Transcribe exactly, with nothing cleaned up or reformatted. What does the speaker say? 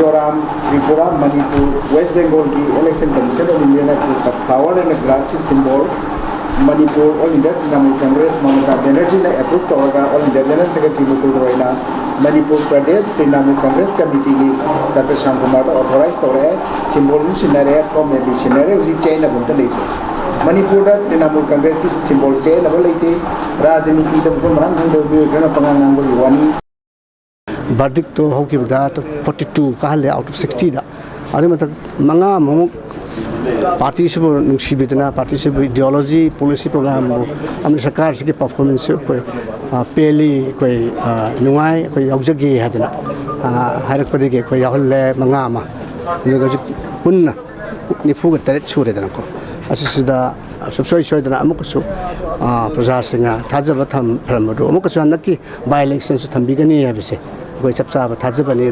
Mizoram, Tripura, Manipur, west ꯕꯦꯡꯒꯣꯜꯒꯤ election commission of India ꯅ flower and glass ꯀꯤ symbol, Manipur All India Trinamool Congress Mamata ꯕꯦꯅꯔꯖꯤꯅ approve ꯇꯧꯔꯒ All India General Secretary Mukul ꯔꯣꯏꯅ ꯃꯅꯤꯄꯨꯔ ꯄ꯭ꯔꯗꯦꯁ ꯇ꯭ꯔꯤꯅꯥꯃꯨꯜ ꯀꯪꯒ꯭ꯔꯦꯁ ꯀꯃꯤꯇꯤꯒꯤ ꯗꯥꯛꯇꯔ ꯁ꯭ꯌꯥꯝ ꯀꯨꯃꯥꯔꯗ authorize ꯇꯧꯔꯛꯑꯦ꯫ Symbol ꯁꯨ ꯁꯤꯟꯅꯔꯦ, form ꯃꯦꯠ ꯁꯤꯟꯅꯔꯦ, ꯍꯧꯖꯤꯛ ꯆꯦꯟꯅꯕ ꯑꯝꯇ ꯂꯩꯇ꯭ꯔꯦ꯫ ꯃꯅꯤꯄꯨꯔꯗ ꯇ꯭ꯔꯤꯅꯥꯃꯨꯜ ꯀꯪꯒ꯭ꯔꯦꯁꯀꯤ symbol ꯆꯦꯟꯅꯕ ꯂꯩꯇꯦ꯫ ꯔꯥꯖꯅꯤꯇꯤꯗ ꯃꯐꯝ ꯃꯔꯥꯡ ꯈꯪꯗꯕ ꯃꯤꯑꯣꯏ ꯈꯔꯅ ꯄꯉꯥꯡ ꯉꯥꯡꯕꯒꯤ ꯋꯥꯅꯤ꯫ Verdict to ꯍꯧꯈꯤꯕꯗ forty two ꯀꯥꯍꯜꯂꯦ out of sixty ꯗ꯫ ꯑꯗꯨ ꯃꯊꯛ ꯃꯉꯥ ꯑꯃꯃꯨꯛ party ꯁꯤꯕꯨ ꯅꯨꯡꯁꯤꯕꯤꯗꯅ, party ꯁꯤꯕꯨ ideology, policy program ꯕꯨ, ꯑꯃꯗꯤ ꯁꯔꯀꯥꯔꯁꯤꯒꯤ performance ꯁꯤ ꯑꯩꯈꯣꯏ, ꯑ, ꯄꯦꯜꯂꯤ, ꯑꯩꯈꯣꯏ, ꯑ, ꯅꯨꯡꯉꯥꯏ, ꯑꯩꯈꯣꯏ ꯌꯥꯎꯖꯒꯦ ꯍꯥꯏꯗꯅ, ꯑ, ꯍꯥꯏꯔꯛꯄꯗꯒꯤ ꯑꯩꯈꯣꯏ ꯌꯥꯎꯍꯜꯂꯦ ꯃꯉꯥ ꯑꯃ꯫ ꯑꯗꯨꯒ ꯍꯧꯖꯤꯛ ꯄꯨꯟꯅ ꯅꯤꯐꯨꯒ ꯇꯔꯦꯠ ꯁꯨꯔꯦꯗꯅꯀꯣ꯫ ꯑꯁꯤꯁꯤꯗ ꯁꯨꯡꯁꯣꯏ ꯁꯣꯏꯗꯅ ꯑꯃꯨꯛꯀꯁꯨ, ꯑ, ꯄ꯭ꯔꯖꯥꯁꯤꯡꯅ ꯊꯥꯖꯕ ꯊꯝ-, ꯊꯝꯕꯗꯨ ꯑꯃꯨꯛꯀꯁꯨ ꯍꯟꯗꯛꯀꯤ by election ꯁꯨ ꯊꯝꯕꯤꯒꯅꯤ ꯍꯥꯏꯕꯁꯦ ꯑꯩꯈꯣꯏ ꯆꯞ ꯆꯥꯕ ꯊꯥꯖꯕꯅꯤ꯫